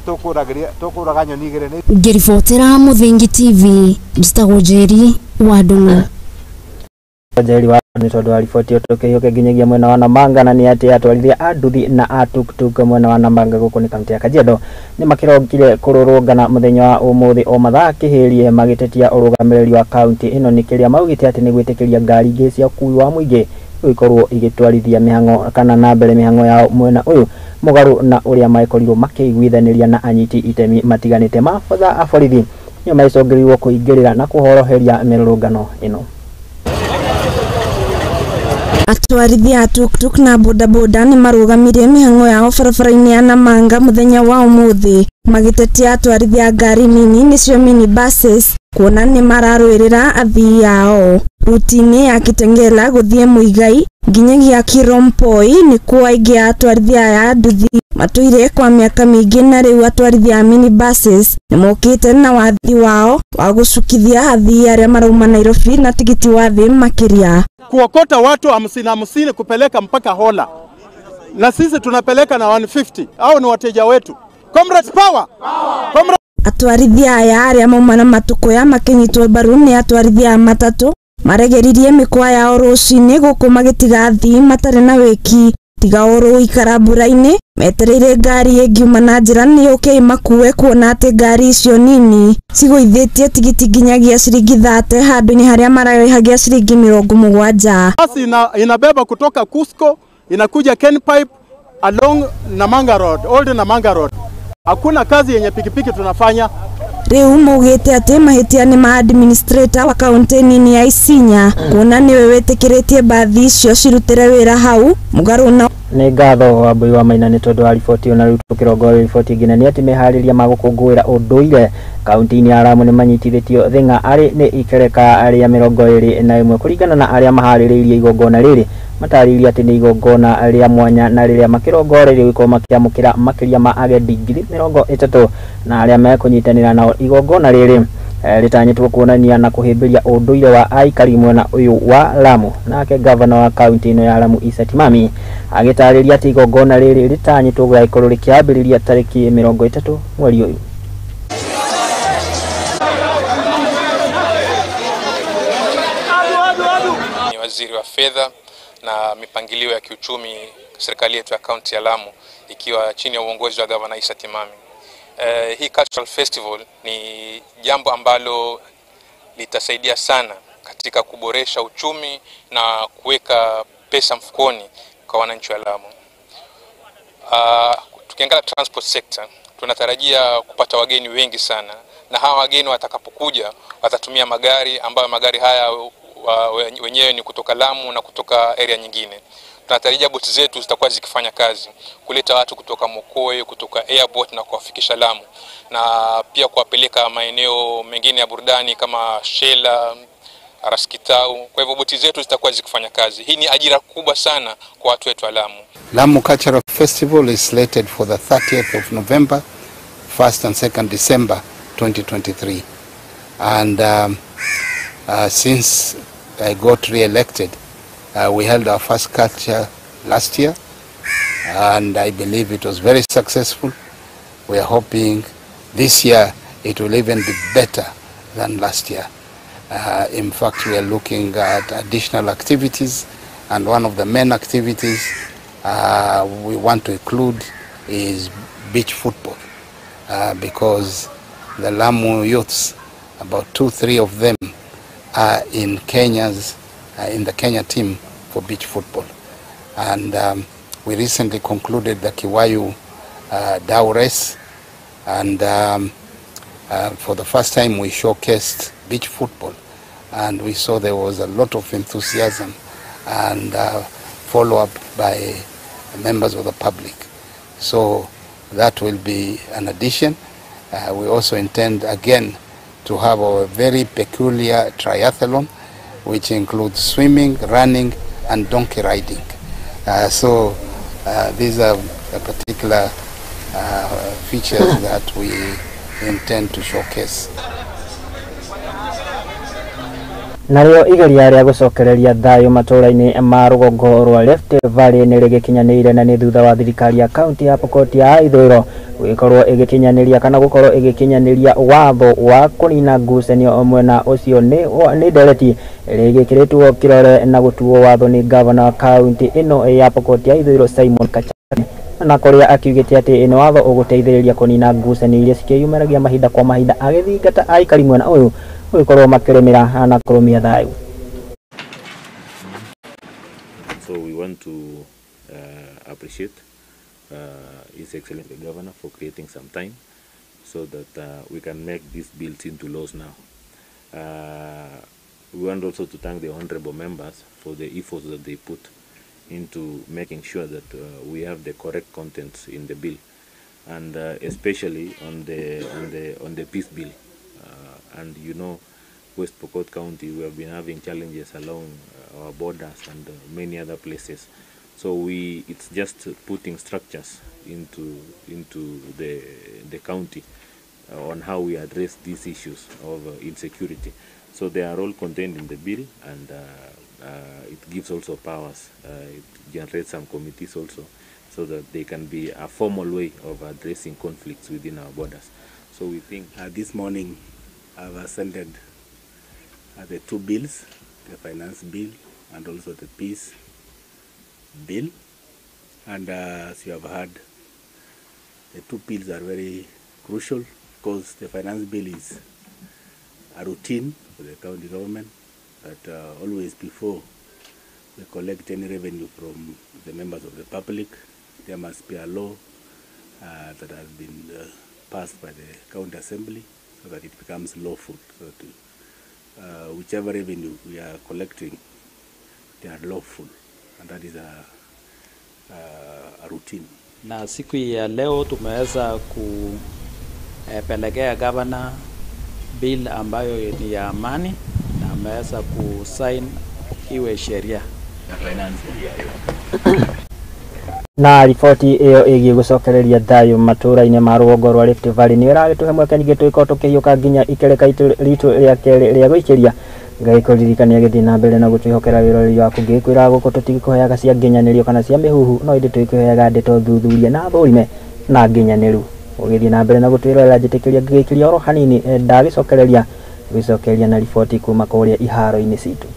tũkũraga nyoni igĩrĩ. Ngĩribotera Mũthingi TV, njĩtagwo Njeri wa Ndung'u. Njeri wa nĩ tondũ wa riboti tũkĩhiũke nginyagia mwena wa Namanga na nĩ atĩ atwarithia a nduthi na a tuktuk mwena wa Namanga gũkũ nĩ kaunti ya Kajiado nĩ makĩrokire kũrũrũngana mũthenya wa ũmũthĩ o mathaa kĩhĩrie magĩtetia ũrũgamĩrĩri wa kaunti ĩno nĩ kĩrĩa maugĩte atĩ nĩ gwĩtĩkĩria ngari ingĩ cia ũkuui wa mũingĩ gũgĩkorwo igĩtwarithia mĩhang'o kana na mbere mĩhang'o yao mwena ũyũ mũgarũ na ũrĩa makorirwo makĩiguithanĩria na anyiti itemi matiganĩte. Maabitha a borithi nĩo maicũngĩrĩirio kũingĩrĩra na kũhoroheria mĩrũrũngano ĩno. Atwarithia a tuktuk na bodaboda nĩ marũgamirie mĩhang'o yao barabara-inĩ ya Namanga mũthenya wa ũmũthĩ magĩtetia atwarithia a ngari nini nĩcio mini buses kuona nĩ mararũĩrĩra athii ao. Ruti-inĩ ya Kitengela gũthiĩ Muigai nginyagia Kirompoi nĩkuo aingĩ a atwarithia aya a nduthi matũire kwa mĩaka mĩingĩ na rĩu atwarithia a mini buses nĩmokĩte na wathi wao wa gũcukithia athii arĩa marauma Nairobi na tigiti wa thĩ makĩria. Kuokota watu 50 kupeleka mpaka Hola, na sisi tunapeleka na 150. Hao ni wateja wetu. Comrades power, power. Comrades. Atwarithia aya arĩa mauma na Matukuya makĩnyitwo mbaru nĩ atwarithia a matatũ maregeririe mĩkwa yao rũcinĩ gũkũ magĩtiga athii matarĩ na wĩki tiga o gũikara mbura-inĩ metereire ngari ĩngiuma na njĩra nĩ yũke ĩmakue kuona atĩ ngari icio nini cigũithĩtie tigiti nginyagia ciringi 30 handũ-inĩ harĩa mararĩhagia ciringi 70. Basi inabeba kutoka Cusco inakuja Kenpipe along Namanga Road, Old Namanga Road. Hakuna kazi yenye pikipiki tunafanya. Rĩu maugĩte atĩ mahĩtia nĩ ma administrator wa kaunti nini ya Isinya kuona nĩwe wĩtĩkĩrĩtie bathi icio cirutĩre wĩra hau mũgarũ na Nĩ ngatho Wambui wa Maina nĩ tondũ wa riboti ona rĩu tũkĩrongoreria riboti ĩngĩ na nĩ atĩ meharĩria ma gũkũngũĩra ũndũire kaunti-inĩ ya Lamu nĩ manyitithĩtio thing'a arĩ nĩ ikereka rĩa 21 kũringana na arĩa maharĩrĩirie igongona rĩrĩ matarĩirie atĩ nĩ igongona rĩa mwanya na rĩrĩa makĩrongoreirie gũkorwo makĩamũkĩra makĩria ma agendi 30,000 na arĩa mekũnyitanĩra nao igongona rĩrĩ rĩtanyĩtwo kuonania na kũhĩmbĩria ũndũire wa aikari mwena ũyũ wa Lamu. Nake gavana wa kaunti ĩno ya Lamu Issa Timami agĩtarĩria atĩ igongona rĩrĩ rĩtanyĩtwo gũgakorwo rĩkĩambĩrĩria tarĩki 30 mweri ũyũ. Ni waziri wa fedha na mipangilio ya kiuchumi serikali yetu ya kaunti ya Lamu ikiwa chini ya uongozi wa gavana Issa Timami. Hii cultural festival ni jambo ambalo litasaidia sana katika kuboresha uchumi na kuweka pesa mfukoni kwa wananchi wa Lamu. Tukiangalia transport sector, tunatarajia kupata wageni wengi sana, na hawa wageni watakapokuja watatumia magari ambayo magari haya wenyewe ni kutoka Lamu na kutoka area nyingine. Tunatarajia boti zetu zitakuwa zikifanya kazi kuleta watu kutoka Mokoe, kutoka airport na kuwafikisha Lamu, na pia kuwapeleka maeneo mengine ya burudani kama Shela, Raskitau. Kwa hivyo boti zetu zitakuwa zikifanya kazi. Hii ni ajira kubwa sana kwa watu wetu wa Lamu. Lamu Cultural Festival is slated for the 30th of November, 1st and 2nd December 2023. And since I got re-elected, we held our first culture last year, and I believe it was very successful. We are hoping this year it will even be better than last year. In fact, we are looking at additional activities, and one of the main activities we want to include is beach football, because the Lamu youths, about 2-3 of them, are in Kenya's in the Kenya team for beach football. And we recently concluded the Kiwayu Dau race, and for the first time we showcased beach football, and we saw there was a lot of enthusiasm and follow-up by members of the public. So that will be an addition. We also intend again to have our very peculiar triathlon, which includes swimming, running, and donkey riding. So these are the particular features that we intend to showcase. Narĩo igeria rĩa gũcokereria thayũ matũũra-inĩ ma rũgongo rwa Rift Valley nĩ rĩgĩkinyanĩire na nĩ thutha wa thirikari ya kaunti ya Pokot ya Ithũĩro gũgĩkorwo ĩgĩkinyanĩria kana gũkorwo ĩgĩkinyanĩria watho wa kũnina ngucanio mwena ũcio nĩ ndereti ĩrĩa ĩgĩkĩrĩtwo kĩrore na gũtuo watho nĩ gavana wa kaunti ĩno ya Pokot ya Ithũĩro Simon Kachani, na kũrĩa akiugĩte atĩ nĩ watho ũgũteithĩrĩria kũnina ngucanio iria cikĩyumĩragia mahinda kwa mahinda agĩthingata aikari mwena ũyũ gũgĩkorwo makĩrĩmĩra na kũrũmia thayũ. So we want to appreciate His Excellency the Governor for creating some time so that we can make these bills into laws now. We want also to thank the honorable members for the efforts that they put into making sure that we have the correct contents in the bill, and especially on the peace bill. And you know, West Pokot County, we have been having challenges along our borders and many other places. So it's just putting structures into the county on how we address these issues of insecurity. So they are all contained in the bill, and it gives also powers. It generates some committees also, so that they can be a formal way of addressing conflicts within our borders. So we think this morning I've assented the two bills, the finance bill and also the peace bill. And as you have heard, the two bills are very crucial because the finance bill is a routine for the county government that always before we collect any revenue from the members of the public, there must be a law that has been passed by the county assembly so that it becomes lawful, so that whichever revenue we are collecting, they are lawful, and that is a a routine. Na siku ya leo tumeweza kupelekea governor bill ambayo ni ya amani na ameweza kusign iwe sheria. Na riboti iyo igiĩ gũcokereria thayũ matũra-inĩ ma rũgongo rwa Rift Valley nĩ ĩragĩtũhe mweke ningĩ tũgĩkorwo tũkĩhiũka nginya ikereka ritũ rĩa kerĩ rĩa gũikĩria. Ngagĩkũririkania gĩthiĩ na mbere na gũtwĩhokera wĩroreri waku, ngĩkwĩra gũkũ tũtigĩkũheaga cia nginyanĩrio kana cia mĩhuhu, no ĩndĩ tũgĩkũheaga ndeto thuthurie na thũrime na nginyanĩru. Ũgĩthiĩ na mbere na gũtwĩrorera, njĩtĩkĩria ngĩgĩikĩria oro hanini ndagĩcokereria gũgĩcokeria na riboti kuma kũrĩa iharo-inĩ citũ.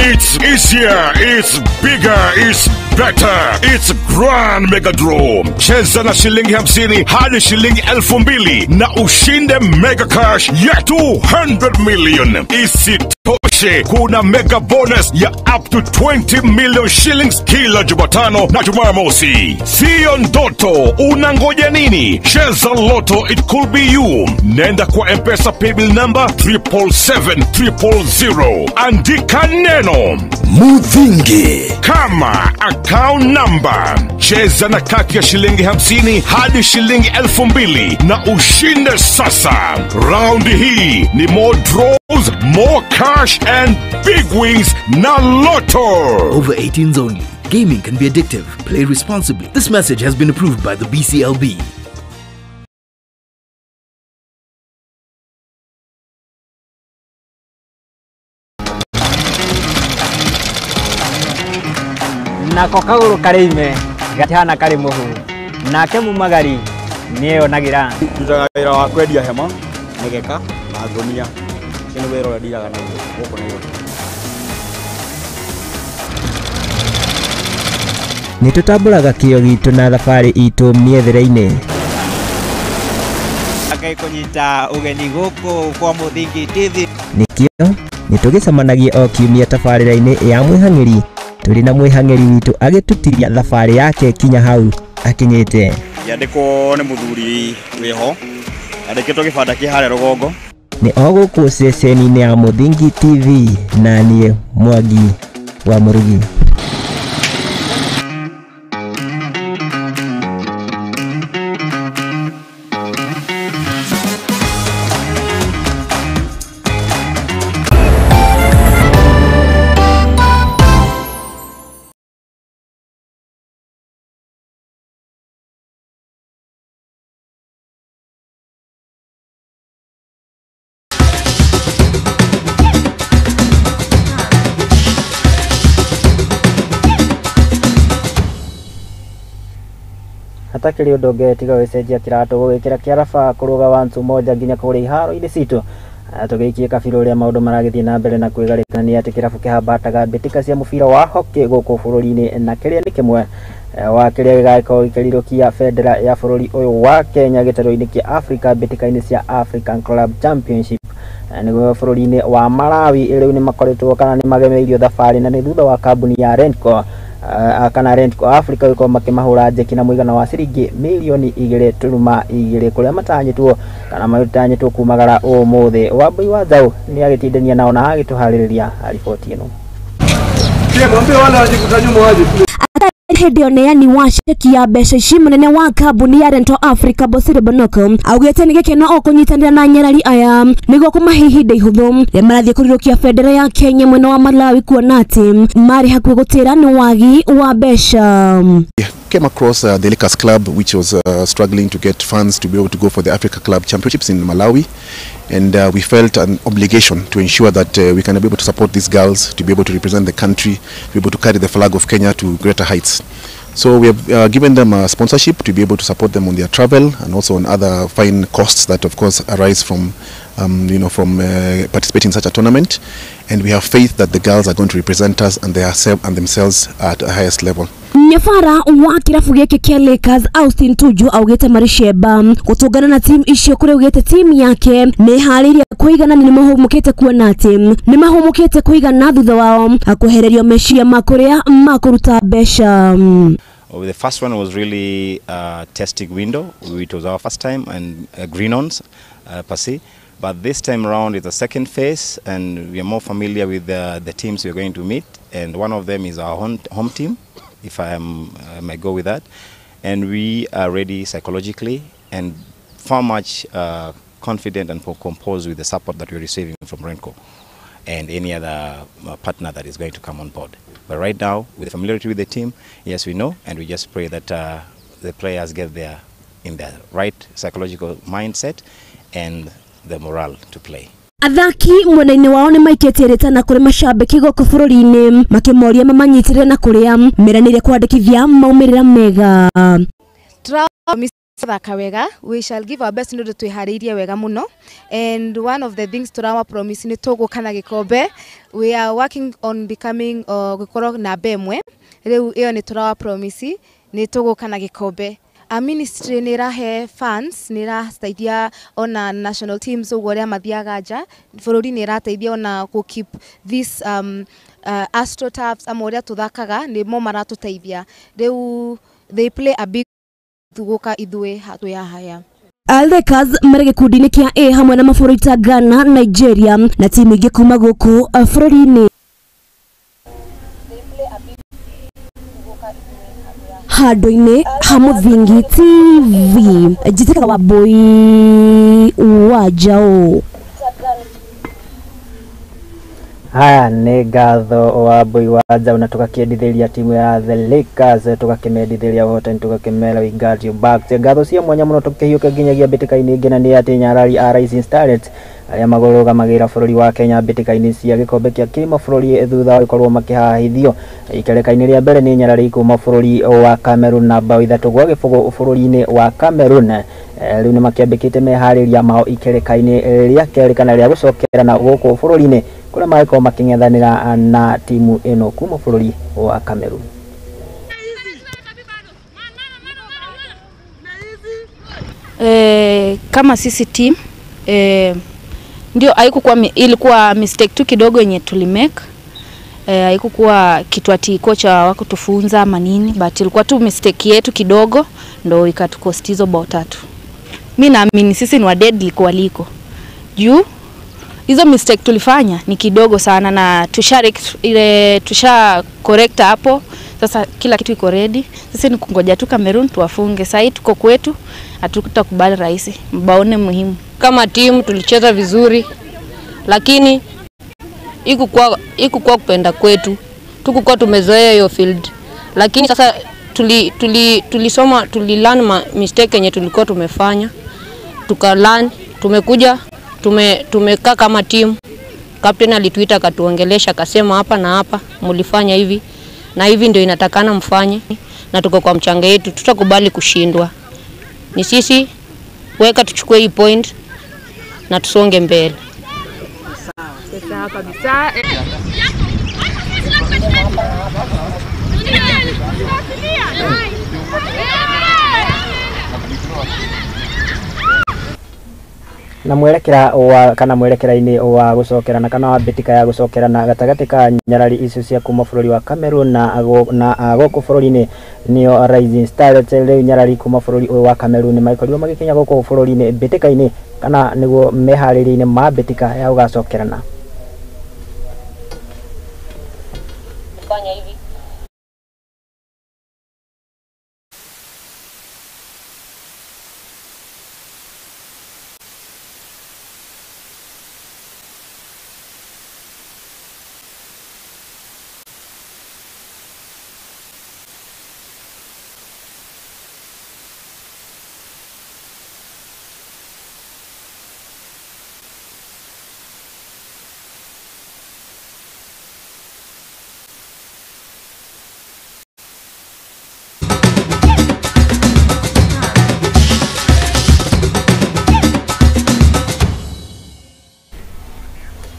It's easier, it's bigger, it's better, it's Grand Mega Draw. Cheza na shilingi 50 hadi shilingi 2000 na ushinde mega cash ya 200 million. Isitoshe, kuna mega bonus ya up to 20 million shillings kila Jumatano na Jumamosi. Sio ndoto, unangoja nini? Cheza Lotto, it could be you. Nenda kwa M-Pesa paybill number 777 000. Andika neno Muthingi kama account number. Cheza na kati ya shilingi 50 hadi shilingi 2000 na ushinde sasa. Round hii ni more draws, more cash and big wins na Lotto. Over 18s only. Gaming can be addictive. Play responsibly. This message has been approved by the BCLB. Nako kagũrũ karĩ ime gatihana karĩ mũhu, nake mumagari nĩeyonagira. Ndutaga wĩra wa kwendia hema, mĩgeka na ngũnia. Ũcio nĩ wĩra ũrĩa ndiraga naguo gũkũ Nairobi. Nĩ tũtambũraga kĩo gitũ na thabarĩ itũ mĩethere-inĩ. Ngai kũnyita ũgeni gũkũ kwa Muthingi TV. Nĩkĩo nĩtũgĩcemanagia o kiumia tabarĩra-inĩ ya mwĩhang'ĩri tũrĩ na mwĩhang'ĩri witũ agĩtutiria thabarĩ yake kinya hau akinyĩte. Yandĩkwo nĩ mũthuri wĩho, andĩkĩtwo gĩbanda kĩ harĩa rũgongo. Nĩ o gũkũ ceceni-inĩ ya Muthingi TV na niĩ Mwangi wa Mũrugi. Hatakĩrĩ ũndũ ũngĩ tiga gũgĩcenjia kĩratũ gũgĩkĩra kĩaraba kũrũga wantu moja nginya kũrĩa iharo-inĩ citũ. Tũgĩikie kabirũ ũrĩa maũndũ maragĩthiĩ na mbere na kwĩgarĩkana nĩ atĩ kĩrabu kĩhambataga mbĩtĩka cia mũbira wa hockey gũkũ bũrũri-inĩ na kĩrĩa nĩ kĩmwe wa kĩrĩa gĩgagĩkorwo gĩkĩrirũkia bendera ya bũrũri ũyũ wa Kenya gĩtarũ-inĩ kĩa Africa mbĩtĩka-inĩ cia African Club Championship. Nĩguo bũrũri-inĩ wa Malawi rĩu nĩ makoretwo kana nĩ magemeirio thabarĩ na nĩ thutha wa kambuni ya Renco kana Rentco Africa gũkorwo makĩmahũra njeki na mũigana wa ciringi mirioni 2.2 kũrĩa matanyĩtwo kana matanyĩtwo kumagara ũmũthĩ. Wambui wa Njaũ nĩ agĩtindania nao na agĩtũharĩrĩria riboti ĩno. Hĩndĩ ũneani wa ceki ya mbeca ici mũnene wa kambuni ya Rental Africa Bosire Bonoko augĩte nĩ gĩkeno o kũnyitanĩra na nyarari aya nĩguo kũmahe ihinda ihũthũ rĩrĩa marathiĩ kũrirũkia bendera ya Kenya mwena wa Malawi kuona atĩ marĩ hakuhĩ gũtĩra nĩ wagi wa mbeca. Came across the Lakers Club, which was struggling to get funds to be able to go for the Africa Club Championships in Malawi, and we felt an obligation to ensure that we can be able to support these girls to be able to represent the country, to be able to carry the flag of Kenya to greater heights. So we have given them a sponsorship to be able to support them on their travel and also on other fine costs that of course arise from participating in such a tournament. And we have faith that the girls are going to represent us and themselves at the highest level. Nyabara wa kirabu gĩkĩ kĩa Lakers Austin Tuju augĩte marĩ cemba gũtũngana na timu icio kũrĩa augĩte timu yake nĩ ĩharĩirie kũigana na nĩmahũmũkĩte kuona atĩ nĩmahũmũkĩte kũigana thutha wao kwehererio meciria ma kũrĩa makũruta mbeca. The first one was really a testing window. It was our first time and green ons per se. But this time around it's the second phase, and we are more familiar with the teams we are going to meet. And one of them is our home team, if I may go with that. And we are ready psychologically and far much confident and composed with the support that we're receiving from Renco and any other partner that is going to come on board. But right now, with the familiarity with the team, yes, we know, and we just pray that the players get there in the right psychological mindset and the morale to play. Athaki mwena-inĩ wao nĩ maikĩtie rĩtana kũrĩ macambĩki gũkũ bũrũri-inĩ makĩmoria mamanyitĩrĩre na kũrĩa meranĩire kwandĩkithia maumĩrĩra mega. Thaka wega, we shall give our best nĩ ũndũ twĩharĩirie wega mũno, and one of the things tũrawa promise nĩ tũgũka na gĩkombe. We are working on becoming gũkorwo namba ĩmwe rĩu, ĩyo nĩ tũrawa promise nĩ tũgũka na gĩkombe. A ministry nĩ ĩrahe fans, nĩ ĩrateithia ona national teams ũguo ũrĩa mathiaga nja bũrũri, nĩ ĩrateithia ona gũ keep this astroturfs ama ũrĩa tũthakaga nĩmo maratũteithia rĩu, they play a big gũka ithuĩ twĩ haha. Lakers marĩ gĩkundi-inĩ kĩa A hamwe na mabũrũri ta Ghana, Nigeria na timu ingĩ kuma gũkũ bũrũri-inĩ. Handũ-inĩ ha Mũthingi TV, njĩtĩkaga Wambui wa Njaũ. Haya nĩ ngatho Wambui wa Njaũ, na tũgakĩendithĩria timu ya the Lakers, tũgakĩmendithĩria ũhotani, tũgakĩmera we got you back. Ngatho cia mwanya mũno tũkĩhiũka nginyagia mbĩtĩka-inĩ ĩngĩ, na nĩ atĩ nyarari a Rising Starlets arĩa magũrũgamagĩra bũrũri wa Kenya mbĩtĩka-inĩ cia gĩkombe kĩa kĩmabũrũri thutha wa gũkorwo makĩhahithio ikereka-inĩ rĩa mbere nĩ nyarari kuma bũrũri wa Cameroon na bao 3-0 bũrũri-inĩ wa Cameroon. Rĩu nĩ makĩambĩkĩte meharĩria mao ikereka-inĩ rĩa kerĩ kana rĩa gũcokerana gũkũ bũrũri-inĩ kũrĩa magĩkorwo makĩng'ethanĩra na timu ĩno kuma bũrũri wa Cameroon. Kama sisi team ndio haikuwa, ilikuwa mistake tu kidogo yenye tulimake. Haikuwa kitu ati kocha hawakutufunza ama nini, but ilikuwa tu mistake yetu kidogo ndio ikatukost hizo bao 3. Mimi naamini sisi ni wa deadly kuliko. Juu hizo mistake tulifanya ni kidogo sana na tusha correct hapo. Sasa kila kitu iko ready. Sisi ni kungoja tu Cameroon tuwafunge. Sasa tuko kwetu, hatutakubali rahisi. Mbaone muhimu. Kama timu tulicheza vizuri, lakini ikukuwa kupenda kwetu. Tukukuwa tumezoea hiyo field. Lakini sasa tulisoma, tulilearn mistake yenye tulikuwa tumefanya. Tukalearn, tumekuja, tumekaa kama timu. Captain alituita akatuongelesha akasema hapa na hapa mlifanya hivi na hivi ndio inatakana mfanye, na tuko kwa mchanga yetu, tutakubali kushindwa. Ni sisi weka tuchukue hii point na tusonge mbele. Sawa kabisa. Na mwerekera wa kana mwerekera-inĩ wa gũcokerana kana wa mbĩtĩka ya gũcokerana gatagatĩ ka nyarari icio cia kuma bũrũri wa Cameroon na gũkũ bũrũri-inĩ nĩo Rising Starlets. Rĩu nyarari kuma bũrũri ũyũ wa Cameroon nĩmakorirwo magĩkinya gũkũ bũrũri-inĩ mbĩtĩka-inĩ kana nĩguo meharĩria-inĩ ma mbĩtĩka ya gũgacokerana.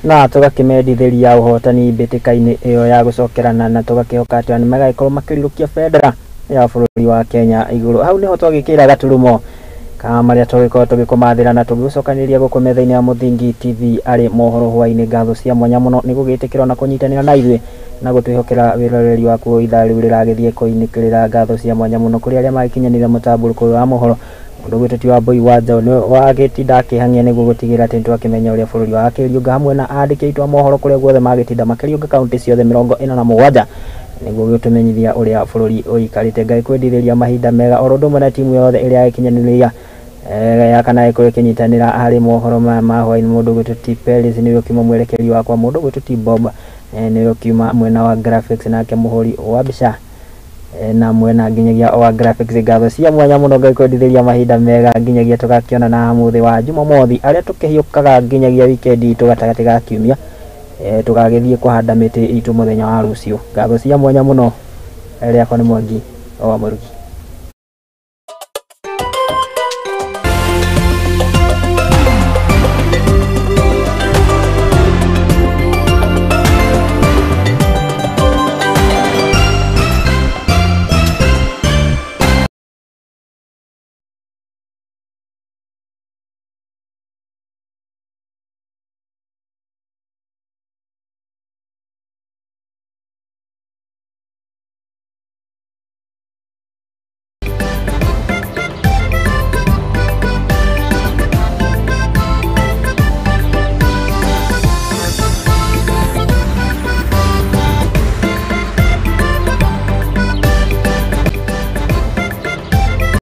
Na tũgakĩmendithĩria ũhotani mbĩtĩka-inĩ ĩyo ya gũcokerana, na tũgakĩhoka atĩ nĩ magagĩkorwo makĩrirũkia bendera ya bũrũri wa Kenya igũrũ. Hau nĩho twagĩkĩra gaturumo ka marĩa tũgĩkorwo tũgĩkũmathĩra na tũgĩgũcokanĩrĩria gũkũ metha-inĩ ya Mũthingi TV arĩ mohoro hwainĩ. Ngatho cia mwanya mũno nĩ gũgĩtĩkĩrwo na kũnyitanĩra na ithuĩ na gũtwĩhokera wĩroreri waku ithaa rĩu rĩragĩthiĩ kũinĩkĩrĩra. Ngatho cia mwanya mũno kũrĩ arĩa magĩkinyanĩria mũtambũrũko ũyũ wa mohoro. Mũndũ gwĩtwo ti Wambui wa Njaũ nĩwe wagĩtinda akĩhang'ia nĩguo gũtigĩrĩra atĩ nĩtwakĩmenya ũrĩa bũrũri wa akĩriũnga, hamwe na andĩki aitũ a mohoro kũrĩa guothe magĩtinda makĩriũnga kaunti ciothe 47 nĩguo gũtũmenyithia ũrĩa bũrũri ũikarĩte. Ngai kwendithĩria mahinda mega oro ũndũ ũmwe na timu yothe ĩrĩa ĩkinyanĩria ya kana ĩkorwo ĩkĩnyitanĩra harĩ mohoro maya ma hwainĩ. Mũndũ gwĩtwo T Peris nĩwe ũkiuma mwerekeri wakwa, mũndũ gwĩtwo T Bob nĩwe ũkiuma mwena wa graphics, nake mũhũri wa mbica na mwena nginyagia wa graphics. Ngatho cia mwanya mũno, Ngai kwendithĩria mahinda mega nginyagia tũgakĩonana mũthĩ wa Jumamothi arĩa tũkĩhiũkaga nginyagia wikendi itũ gatagatĩ ga kiumia, tũgagĩthiĩ kũhanda mĩtĩ itũ mũthenya wa rũciũ. Ngatho cia mwanya mũno, rĩakwa nĩ Mwangi wa Mũrugi.